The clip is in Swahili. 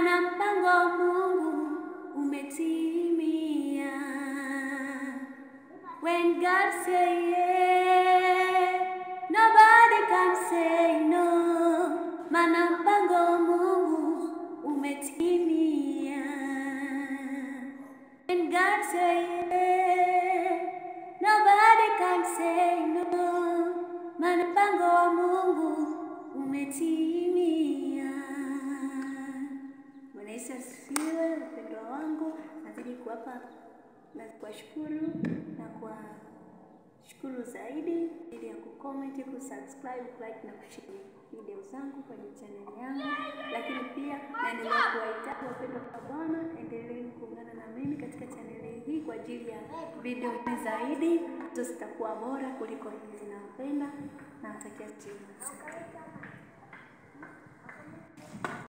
Maana mpango wa Mungu umetimia. When God say yeah, nobody can say no. Maana mpango wa Mungu umetimia. When God say yeah, nobody can say no. Maana mpango wa Mungu umetimia. Bwana Yesu asifiwe. Mpendwa wangu, nazidi kuwapa na kuwashukuru na kuwashukuru zaidi ili ya kucomment, kusubscribe, kulike na kushare video zangu kwenye channel yangu. Lakini pia naendelea kuwaita wapendwa wa Bwana, endeleeni kuungana na mimi katika channel hii kwa ajili ya video zaidi, zitakuwa bora kuliko hizi. Nawapenda na natakia jioni.